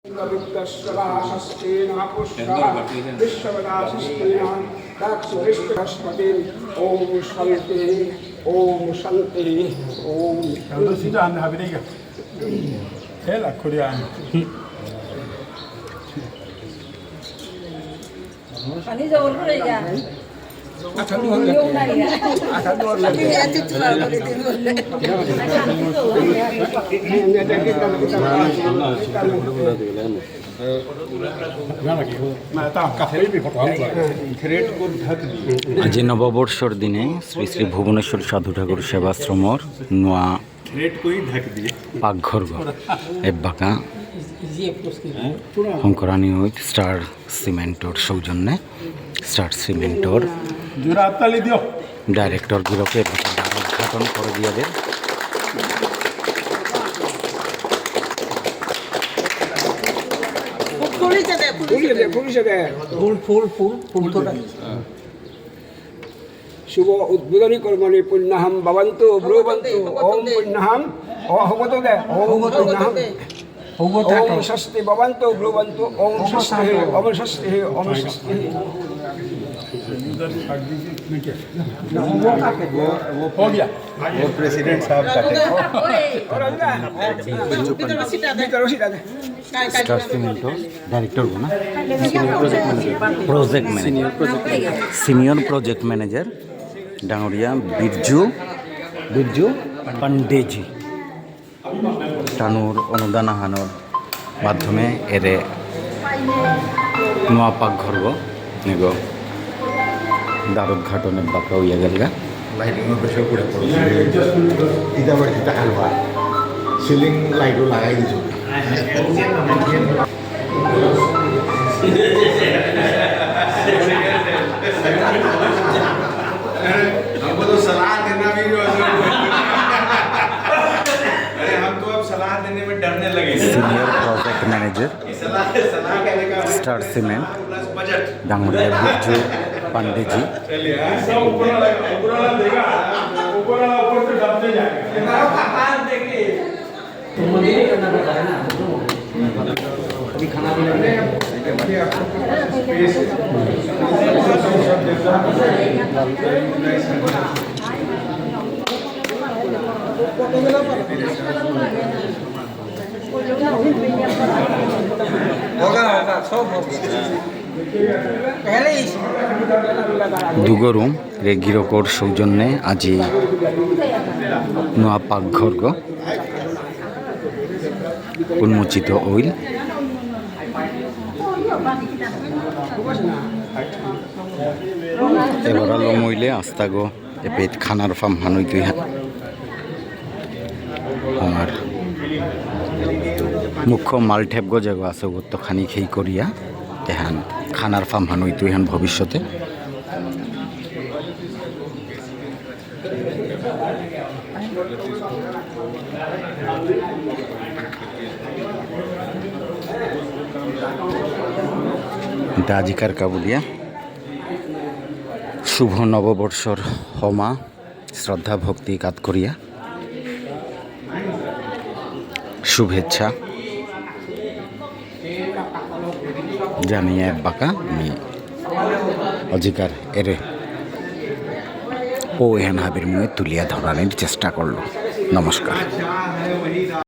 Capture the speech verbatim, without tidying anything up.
विद्वस्वरासस्तेन पुष्पः विश्ववदासस्तेन दक्षिणेष्टस्पतिम्। ॐ शान्तिः, ॐ शान्तिः, ॐ शान्तिः। Hela, Korea. पानी जरूर पड़ेगा। अच्छा, नहीं हो गया। अच्छा, नहीं हो गया। আজি নৱবৰ্ষৰ দিনে শ্ৰী শ্ৰী ভুৱনেশ্বৰ সাধু ঠাকুৰ সেৱাশ্ৰমৰ নুৱা পাকঘৰ এবাকা হঙকৰানি উইথ ষ্টাৰ চিমেণ্টৰ সৌজন্যে, ষ্টাৰ চিমেণ্টৰ জোরে হাততালি দিও। ডাইৰেক্টৰ গিরকে এবাকা দ্বাৰ উদ্ঘাটন করে দিয়া দের। ফুল, ফুল, ফুল, ফুল। শুভ উদ্বোধনী কর্মণি পুণ্যাহং ভবন্তু ব্রুবন্তু। ওম পুণ্যাহং, ও, হবতো দে, ওম পুণ্যাহং। ওম স্বস্তি ভবন্তু ব্রুবন্তু। ওম স্বস্তি, ওম স্বস্তি, ওম স্বস্তি। वो, वो प्रेसिडेंट साहब का थे। ষ্টাৰ চিমেণ্টৰ ডাইৰেক্টৰ না? Project manager. Senior project manager ডাঙৰীয়া বিৰজু, বিৰজু পাণ্ডেজী। তানুর অনুদান আহানর মাধ্যমে এরে নুয়া পাকঘরগ নেগ দ্বারোদ্ঘাটন এবাকা ইয়া গেলগা। লাইটিং এর প্রেসার করে পড়ছে। ইটা আবার কিতা হালুয়া। সিলিং লাইটও লাগাই দিছো। हमको तो सलाह देना भी नहीं होता। अरे, हम तो अब सलाह देने में डरने लगे। সিনিয়ৰ প্ৰজেক্ট মেনেজাৰ, सलाह, सलाह कहने का ষ্টাৰ চিমেণ্ট, प्लस बजट। ডাঙৰীয়া বিৰজু পাণ্ডেজী। चलिए, हाँ, सब ऊपर वाला, ऊपर वाला देगा, ऊपर वाला ऊपर से दबते जाएगा। দুগরুম রে গিরকর সৌজন্যে আজি নুয়া পাকঘরগ উন্মোচিত অইল। এবারা লমইলে আস্তাগ এপেইত খানার ফাম হান অইতই হান। আমার মুখ্য মালঠেপগ যেগ আছে, ওগত্ত খানি খেই করিয়া এহান খানার ফাম হান অইতই হান ভবিষ্যতে। এতা আজিকার কাবুলিয়া শুভ নববর্ষর হমা শ্রদ্ধা ভক্তি কাত করিয়া শুভেচ্ছা জানিয়া এবাকা আমি আজিকার এরে পৌ এহান হাবির মুঙে তুলিয়া ধরানির চেষ্টা করলু। নমস্কার।